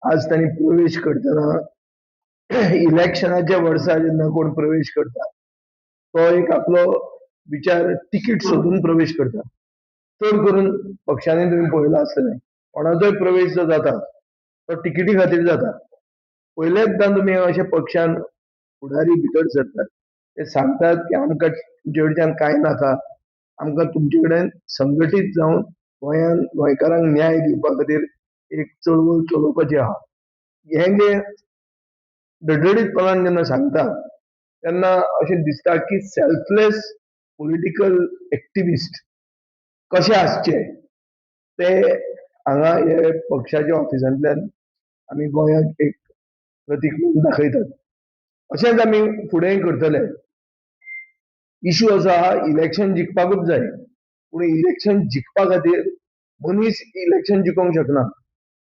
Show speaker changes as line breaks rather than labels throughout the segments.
आज तांणी प्रवेश करतना, इलेक्शनाच्या वर्सा जेन्ना कोण प्रवेश करता तो एक आपलो विचार तिकीट सोदून प्रवेश करता. चड करून पक्षांनी तुमी पळयलां आसतलें, कोणाचोय प्रवेश जो जाता तो तिकिटी खातीर जाता. पयलेच तुमी अशे पक्षान फुडारी भितर सरतात ते सांगतात की आमकां तुमचे कडच्यान कांय नाका, आमकां तुमचे कडेन संघटीत जावन गोंयान गोंयकारांक न्याय दिवपा खातीर एक चळवळ चलोवपाची आहा. हें जें डडडीतपणान जेन्ना सांगता तेन्ना अशें दिसता की सेल्फलेस पॉलिटिकल एक्टिविस्ट कशे आसचे ते हांगा हे पक्षाच्या ऑफिसांतल्यान आमी गोंयांक एक प्रतीक म्हणून दाखयतात. अशेंच आमी फुडेंय करतले. इशू असो आहा, इलेक्शन जिखपाकूच जाय, पूण इलेक्शन जिखपा खातीर मनीस इलेक्शन जिखोवंक शकना,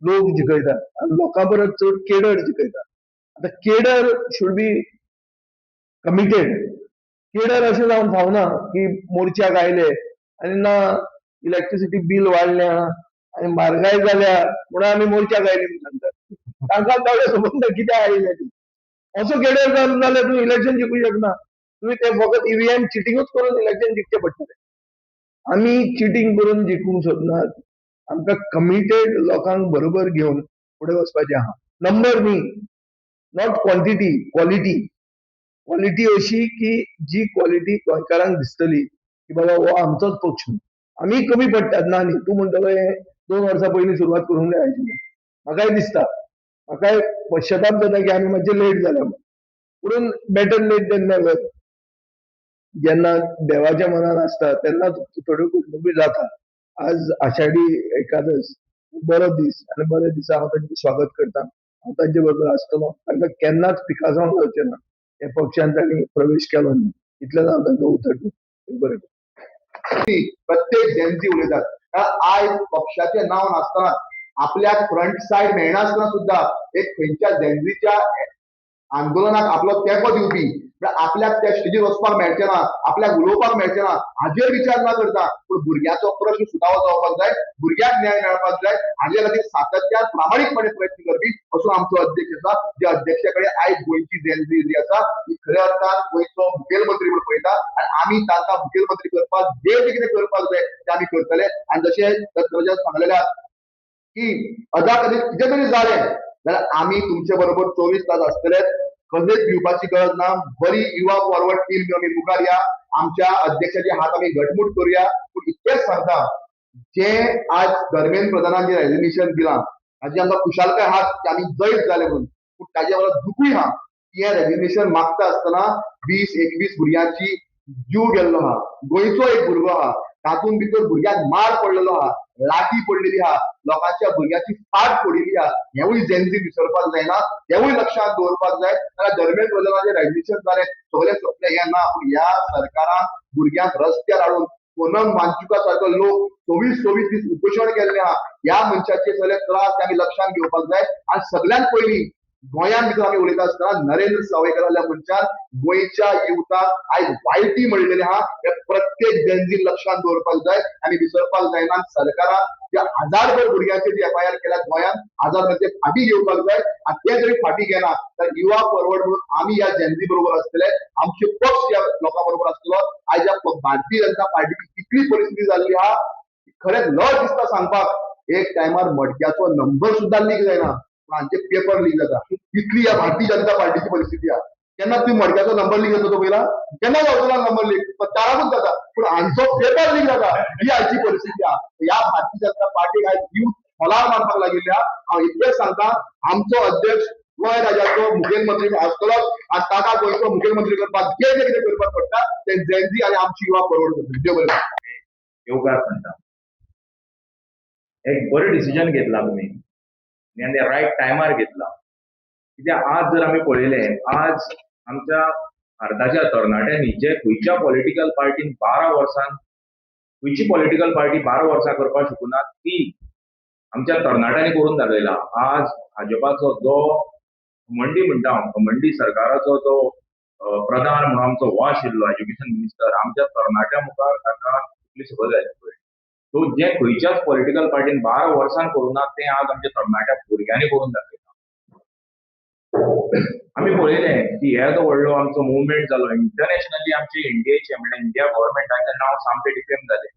लोक जिखयतात आनी लोकां परस चड केडर जिखयता. आतां cadre should be committed. Cadre अशें जावंक फावना की मोर्चाक आयले आनी ना इलेक्ट्रिसिटी बील वाडल्या आनी म्हारगाय जाल्या म्हणून आमी मोर्चाक आयले म्हणून सांगतात. तांकां ताणें संबंद कित्याक आयले ती. असो केडर जावन जाल्यार तुमी इलेक्शन जिखूंक शकना. तुमी ते फकत ईव्हीएम चिटिंगूच करून इलेक्शन जिखचें पडटलें. आमी चिटींग करून जिखूंक सोदनात. आमकां कमिटेड लोकांक बरोबर घेवन फुडें वचपाचें आहा. नंबर न्ही, not quantity, quality. Quality अशी की जी क्वॉलिटी गोंयकारांक दिसतली की बाबा हो आमचोच पक्ष. आमी कमी पडटात ना न्ही. तूं म्हणटलो हें 2 वर्सां पयलीं सुरवात करूंक जाय आशिल्लें. म्हाकाय दिसता, म्हाकाय पश्चाताप जाता की आमी मातशे लेट जाले, पूण बेटर लेट देन नेवर. जेन्ना देवाच्या मनान आसता तेन्ना थोड्यो घडणुकी जाता. आज आषाढी एकादस बरो दीस आनी बऱ्या दिसा हांव तांचें स्वागत करता. हांव तांचे बरोबर आसतलो. तांकां केन्नाच पिकासांव जावचें ना. हे पक्षान तांणी प्रवेश केलो न्ही, इतलेंच हांव तांकां उतर दिता. बरें.
प्रत्येक जेनझी उलयतात. कारण आयज पक्षाचें नांव नासतना आपल्याक फ्रंट सायड मेळनासतना सुद्दां एक खंयच्या जेनझीच्या आंदोलनाक आपलो तेंको दिवपी, आपल्याक त्या स्टेजीर वचपाक मेळचें ना, आपल्याक उलोवपाक मेळचें ना हाजेर विचार ना करता, पूण भुरग्याचो प्रश्न सुटावो जावपाक जाय, भुरग्याक न्याय मेळपाक जाय, हाजे खातीर सातत्यान प्रामाणीकपणे प्रयत्न करपी असो आमचो अध्यक्ष आसा. ज्या अध्यक्षा कडेन आयज गोंयची जेनझी जी आसा ती खऱ्या अर्थान गोंयचो मुखेलमंत्री म्हणून पळयता आनी आमी तांकां मुखेलमंत्री करपाक जे कितें करपाक जाय तें आमी करतले. आनी जशें दत्तराजान सांगलेलें की अदा कधी कितें तरी जालें जाल्यार आमी तुमचे बरोबर 24 तास आसतले, कसलीच भिवपाची गरज ना. बरी युवा फॉरवर्ड टीम घेवन आमी मुखार या, आमच्या अध्यक्षाचे हात आमी घटमूट करूया. पूण इतकेंच सांगता, जे आज धर्मेंद्र प्रधानान जे रेजिग्नेशन दिलां ताजी आमकां खुशालकाय आहा की आमी जैत जाले म्हणून, पूण ताजे वांगडा दुखूय आहा की हें रेजिग्नेशन मागता आसतना 20-21 भुरग्यांची जीव गेल्लो आहा. गोंयचो एक भुरगो आहा, तातूंत भितर भुरग्यांक मार पडलेलो आहा, लाठी पडलेली आहा, लोकांच्या भुरग्याची फाट फोडिल्ली आहा. हेवूय जेनझी विसरपाक जायना, हेवूय लक्षांत दवरपाक जाय. जाल्यार धर्मेंद्र प्रधानाचें रेजिग्नेशन जालें सगळें सोंपलें हें ना, पूण ह्या सरकारान भुरग्यांक रस्त्यार हाडून सोनम वांगचुका सारको लोक 24-24 दीस उपोशण केल्लें आहा. ह्या मनशाचे सगळे त्रास आमी लक्षांत घेवपाक जाय. आनी सगळ्यांत पयलीं गोंयांत भितर आमी उलयता आसतना नरेंद्र सावयकर जाल्ल्या मनशान गोंयच्या युवताक आयज वायटी म्हणलेलें आहा. हे प्रत्येक जेनझी लक्षांत दवरपाक जाय आनी विसरपाक जायना. सरकारान ज्या हजारभर भुरग्यांचे जे एफआयआर केल्या गोंयांत, हजार ते फाटी घेवपाक जाय. आनी ते जरी फाटी घेना तर युवा फॉरवर्ड म्हणून आमी ह्या जेनझी बरोबर आसतले, आमचे पक्ष ह्या लोकां बरोबर आसतलो. आयज ह्या भारतीय जनता पार्टीची कितली परिस्थिती जाल्ली आहा खरेंच लज दिसता सांगपाक. एक टायमार मडक्याचो नंबर सुद्दां लीक जायना, पूण हांचे पेपर लीक जाता. इतली ह्या भारतीय जनता पार्टीची परिस्थिती आहा. केन्ना तुमी मडक्याचो नंबर लीक जाता तो पयला, केन्ना जावचो ना नंबर लीक, ताराकूच जाता, पूण हांचो पेपर लीक जाता. ही आयची परिस्थिती आहा. ह्या भारतीय जनता पार्टीक आयज जीव खोलार मारपाक लागिल्ल्या. हांव इतलेंच सांगता, आमचो अध्यक्ष गोंय राज्याचो मुखेलमंत्री आसतलो आनी ताका गोंयचो मुखेलमंत्री करपाक जे जे कितें करपाक पडटा तें जेनझी आनी आमची युवा फॉरवर्ड करतली. देव बरें.
येवकार म्हणटा, एक बरें डिसिजन घेतला तुमी आनी रायट टायमार घेतला. कित्याक आज जर आमी पळयलें, आज आमच्या भारताच्या तरणाट्यांनी जे खंयच्या पॉलिटिकल पार्टीन 12 वर्सां, खंयची पॉलिटिकल पार्टी 12 वर्सां करपाक शकना ती आमच्या तरणाट्यांनी करून दाखयला. आज भाजपाचो जो घमंडी म्हणटा हांव, घमंडी सरकाराचो जो प्रधान म्हणून आमचो हो आशिल्लो एज्युकेशन मिनिस्टर, आमच्या तरणाट्या मुखार ताका इतली सगळं जायची पडली. सो जे खंयच्याच पॉलिटिकल पार्टीन 12 वर्सां करूं ना तें आज आमच्या तरणाट्या भुरग्यांनी करून दाखयलां. आमी पळयलें की येदो व्हडलो आमचो मुवमेंट जालो इंटरनॅशनली, आमचे इंडियेचे म्हणल्यार इंडिया गव्हर्मेंटाचें नांव सामकें डिफेम जालें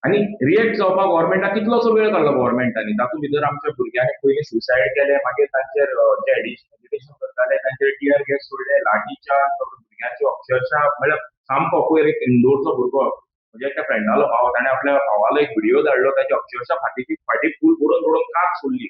आनी रिएक्ट जावपाक गव्हर्मेंटाक कितलोसो वेळ काडलो गव्हर्मेंटांनी. तातूंत भितर आमच्या भुरग्यांनी पयलीं सुसायड केलें, मागीर तांचेर जे एजिटेशन करताले तांचेर टियर गॅस सोडले, लाठीचार्ज, भुरग्यांच्यो अक्षरशः म्हणल्यार सामको पयर एक इंदोरचो भुरगो, म्हज्या एका फ्रेंडालो भाव, ताणें आपल्या भावालो एक व्हिडियो धाडलो, ताची अक्षरशः फाटीची फाटी फूल बडोवन बडोवन कात सोडली.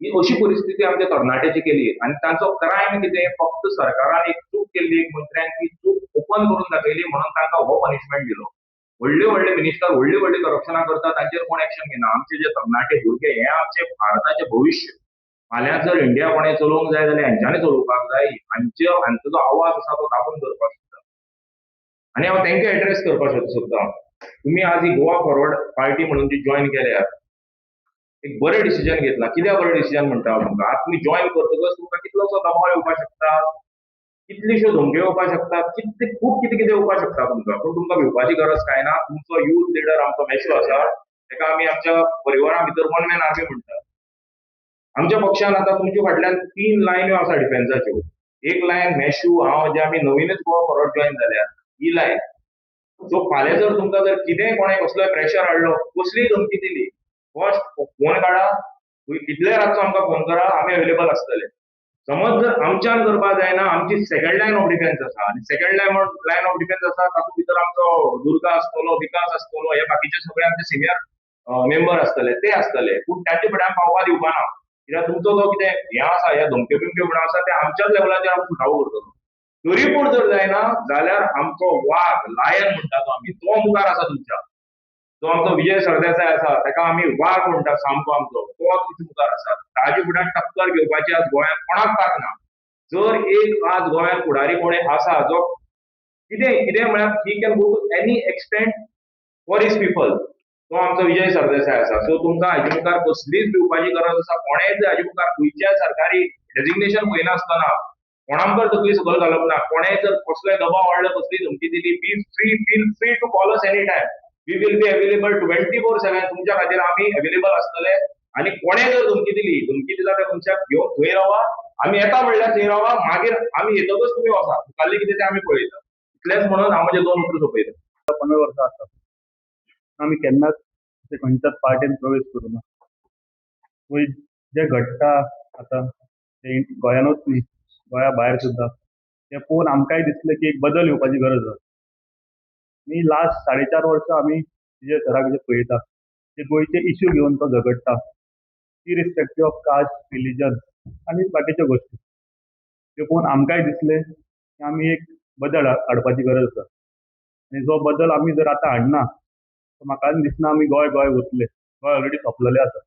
ही अशी परिस्थिती आमच्या तरणाट्याची केली आनी तांचो क्रायम कितें, फक्त सरकारान एक चूक केल्ली, एक मंत्र्यान ती चूक ओपन करून दाखयली म्हणून तांकां हो पनिशमेंट दिलो. व्हडले व्हडले मिनिस्टर व्हडले व्हडले करप्शनां करता, तांचेर कोण एक्शन घेना. आमचे जे तरणाटे भुरगे हे आमचे भारताचें भविश्य. फाल्यां जर इंडिया कोणें चलोवंक जाय जाल्यार हेंच्यांनी चलोवपाक जाय. हांचो जो आवाज आसा तो दाबून दवरपाक शकता आनी हांव तांकां एड्रेस करपाक सोदता. तुमी आज ही गोवा फॉरवर्ड पार्टी म्हणून जी जॉयन केल्या, एक बरें डिसिजन घेतला. कित्याक बरें डिसिजन म्हणटा हांव तुमकां, आतां तुमी जॉयन करतकच तुमकां कितलोसो दबाव येवपाक शकता, कितलीश्यो धमक्यो येवपाक शकता, कितले खूब कितें कितें येवपाक शकता तुमकां, पूण तुमकां भिवपाची गरज कांय ना. तुमचो यूथ लिडर आमचो मेशो आसा, ताका आमी आमच्या परिवारा भितर वन मॅन आर्मी म्हणटात. आमच्या पक्षान आतां तुमच्या फाटल्यान 3 लायन्यो आसा डिफेन्साच्यो. एक लायन मेशू, हांव, जे आमी नवीनच गोवा फॉरवर्ड जॉयन जाल्या ही लायन. सो फाल्यां जर तुमकां जर कितेंय कोणें कसलोय प्रेशर हाडलो, कसलीय धमकी दिली, फर्स्ट फोन काडा, कितलेय रातचो आमकां फोन करा, आमी अवेलेबल आसतले. समज जर आमच्यान करपाक जायना, आमची सेकंड लायन ऑफ डिफेन्स आसा आनी सेकंड लायन ऑफ डिफेन्स आसा तातूंत भितर आमचो दुर्गा आसतलो, विकास आसतलो, हे बाकीचे सगळे आमचे सिनियर मेंबर आसतले, ते आसतले. पूण ताचे फुडें पावपा दिवपा ना, कित्याक तुमचो जो कितें हें आसा, ह्या धमक्यो बिमक्यो म्हणून आसा ते आमच्याच लेवलाचेर आमी सुटावो करतलो. तरी पूण जर जायना जाल्यार आमचो वाग, लायन म्हणटा तो आमी, तो मुखार आसा तुमच्या. जो आमचो विजय सरदेसाय आसा ताका आमी वाग म्हणटा सामको आमचो, तो तुमच्या मुखार आसा. ताजे फुड्यान टक्कर घेवपाची आज गोंयांत कोणाक तांक ना. जर एक आज गोंयांत फुडारी कोणें आसा जो कितें कितें म्हळ्यार he can go to any extent for his people, तो आमचो विजय सरदेसाय आसा. सो तुमकां हाजे मुखार कसलीच भिवपाची गरज आसा. कोणेंय हाजे मुखार खंयच्याय सरकारी डेजिग्नेशन पळयनासतना कोणा मुखार तकली सकयल घालप ना. कोणेंय जर कसलोय दबाव हाडलो, कसलीय धमकी दिली, be free, feel free to call us any time. We will be available 24/7. तुमच्या खातीर आमी अवेलेबल आसतले. आनी कोणें जर धमकी दिली, धमकी दिला त्या मनशाक घेवन थंय रावा, आमी येता म्हणल्यार थंय रावा, मागीर आमी येतकच तुमी वचा, मुखाल्लें कितें तें आमी पळयता. इतलेंच म्हणून हांव म्हजें 2 उतरां सोंपयता.
15 वर्सां आसा आमी केन्नाच खंयच्याच पार्टीन प्रवेश करूं ना. जे घडटा आतां ते गोंयानूच न्ही, गोंया भायर सुद्दां, तें पळोवन आमकांय दिसलें की एक बदल येवपाची गरज आसा. आनी लास्ट 4.5 वर्सां आमी विजय सराक जे पळयता, ते गोंयचे इश्यू घेवन तो झगडटा, इरिस्पेक्टीव ऑफ कास्ट, रिलीजन आनी बाकीच्यो गोश्टी. त्यो पळोवन आमकांय दिसलें की आमी एक बदल हाडपाची गरज आसा. आनी जो बदल आमी जर आतां हाडना तर म्हाका दिसना आमी गोंय गोंय वतले. गोंय ऑलरेडी सोंपलेलें आसा.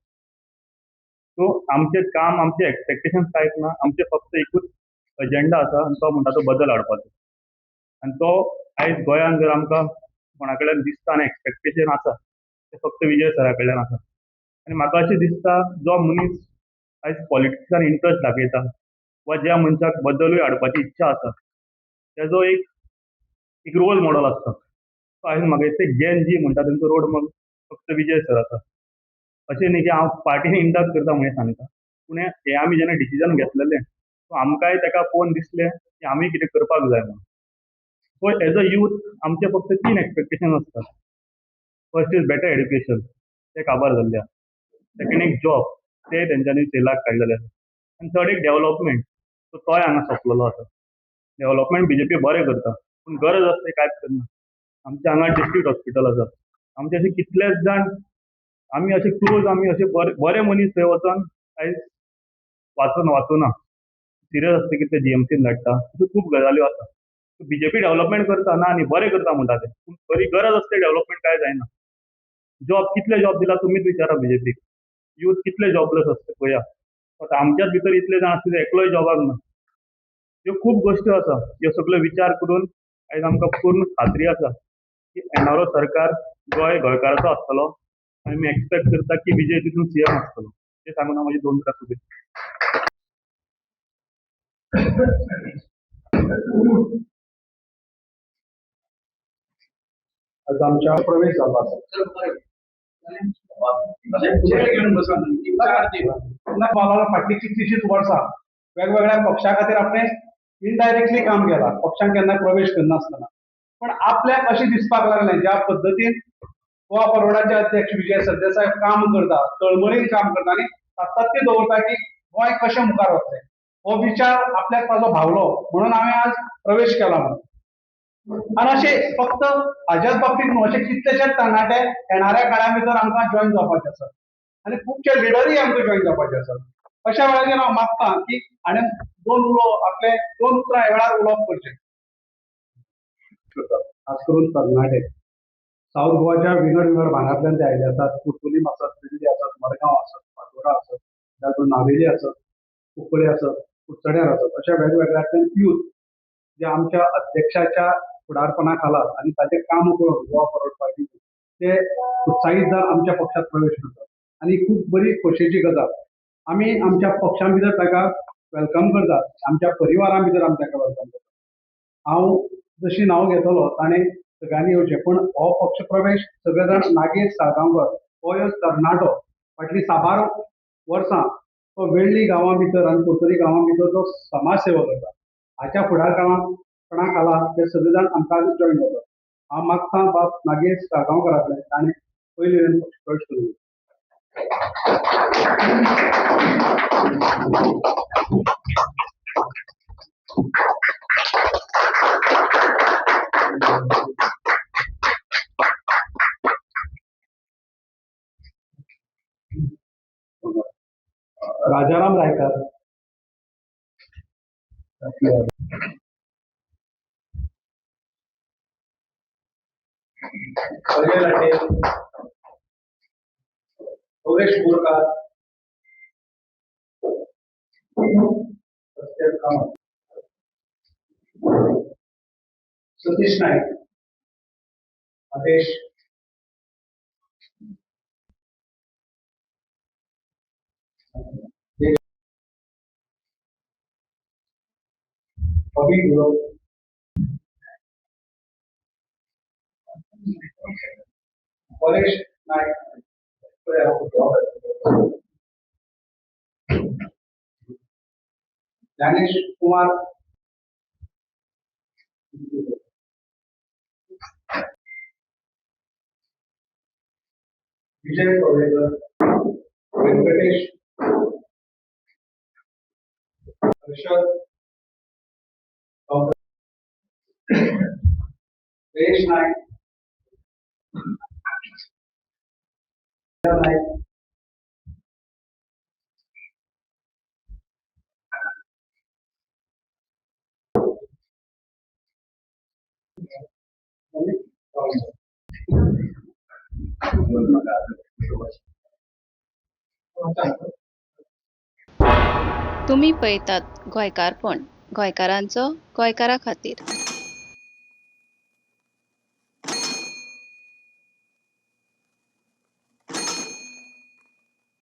सो आमचें काम, आमचें एक्सपेक्टेशन कांयच ना. आमचें फक्त एकूच एजेंडा आसा आनी तो म्हणटा तो बदल हाडपाचो. आनी तो आयज गोंयांत जर आमकां कोणा कडल्यान दिसता आनी एक्सपेक्टेशन आसा तें फक्त विजय सरा कडल्यान आसा. आनी म्हाका अशें दिसता जो मनीस आयज पॉलिटिक्सान इंट्रस्ट दाखयता वा ज्या मनशाक बदलूय हाडपाची इच्छा आसा तेजो एक रोल मॉडल आसता. सो आयज म्हाका दिसता जेन जी म्हणटा तेंचो रोल मॉडल फक्त विजय सर आसा. अशें न्ही की हांव पार्टीन इंडक्ट करता म्हणून सांगता, पूण हें आमी जेन्ना डिसिजन घेतलेलें सो आमकांय ताका पळोवन दिसलें की आमी कितें करपाक जाय म्हणून. सो एज अ यूथ आमचें फक्त 3 एक्सपेक्टेशन आसता. फर्स्ट is better education, तें काबार जाल्लें आसा. सेकेंड एक जॉब, तें तेंच्यांनी सेलाक काडलेलें आसा. आनी थर्ड एक डेवलपमेंट, सो तोय हांगा सोंपलेलो आसा. डेवलपमेंट बीजेपी बरें करता, पूण गरज आसा तें कांयच करना. आमच्या हांगा डिस्ट्रिक्ट हॉस्पिटल आसा. आमचे अशे कितलेच जाण आमी अशे क्लोज, आमी अशे बरे मनीस थंय वचोन आयज वाचूना, सिरियस आसता की ते जीएमसीन धाडटा. अश्यो खूब गजाल्यो आसा. बीजेपी डेवलपमेंट करता ना न्ही, बरें करता म्हणटा ते, पूण खरी गरज आसता डेवलपमेंट कांय जायना. जॉब कितले जॉब दिला तुमीच विचारा बीजेपीक. यूथ कितले जॉबलेस आसता पळया. आतां आमच्याच भितर इतले जाण आसता एकलोय जॉबाक ना. ह्यो खूब गोश्टी आसा. ह्यो सगळ्यो विचार करून आयज आमकां पूर्ण खात्री आसा की येणारो सरकार गोंय गोंयकाराचो आसतलो आनी आमी एक्सपेक्ट करता की विजय तितून सीएम आसतलो. तें सांगून हांव म्हजी 2 उतरां सोंपयतां.
आज आमच्या प्रवेश जाल्लो आसा.
फाटलीं कितलींशींच वर्सां वेगवेगळ्या पक्षा खातीर आपणें इनडायरेक्टली काम केलां, पक्षान केन्ना प्रवेश करनासतना. पण आपल्याक अशें दिसपाक लागलें ज्या पद्दतीन गोवा फॉरवर्डाचे अध्यक्ष विजय सरदेसाय काम करता, तळमळीन काम करता आनी सातत्य दवरता की गोंय कशें मुखार वतलें, हो विचार आपल्याक ताजो भावलो म्हणून हांवें आज प्रवेश केला म्हणून. आनी अशें फक्त हाज्याच बाबतींत न्हू, अशे कितलेशेच तरणाटे येणाऱ्या काळा भितर आमकां जॉयन जावपाचे आसात आनी खुबशे लिडरूय आमकां जॉयन जावपाचे आसात. अशा वेळाचेर हांव मागता की हाणें दोन उलोवप आपले दोन उतरां ह्या वेळार उलोवप करचें. खास करून तरणाटे सावथ गोवाच्या विंगड विंगड भागांतल्यान ते आयिल्ले आसात. कुर्तोलीम आसत, दिल्ली आसत, मडगांव आसत, फातोडा आसत, तातूंत नावेली आसत, कुंकळे आसत, कुडचड्यार आसत, अशा वेगवेगळ्यांतल्यान यूथ जे आमच्या अध्यक्षाच्या फुडारपणा खाला आनी ताचें काम करून गोवा फॉरवर्ड पार्टी ते उत्साहीत जावन आमच्या पक्षांत प्रवेश करतात आनी खूब बरी खोशयेची गजाल. आमी आमच्या पक्षां भितर ताका welcome करतात, आमच्या परिवारां भितर आमी ताका welcome करतात. हांव जशी नांव घेतलो ताणें सगळ्यांनी येवचें, पूण हो पक्ष प्रवेश सगळे जाण नागेश साळगांवकर हो एक तरणाटो फाटलीं साबार वर्सां तो वेळ्ळी गांवां भितर आनी कुडतरी गांवां भितर तो समाज सेवा करता. हाच्या फुडारपणा खाला ते सगळे जाण आमकां जॉयन जातात. हांव मागता बाब नागेश साळगांवकरा कडेन ताणें पयलीं पक्ष प्रवेश करूं. राजाराम रायकर, अजय लाटे, गौरेश बोरकार, सतीश नाईक, आदेश, अभि गुरव, परेश नाईक, ज्ञानेश कुमार, विजय कवळेकर, व्यंकटेश, हर्षद, जयेश नाईक, नाईक,
तुमी पळयतात गोंयकारपण, गोंयकारांचो गोंयकारा खातीर.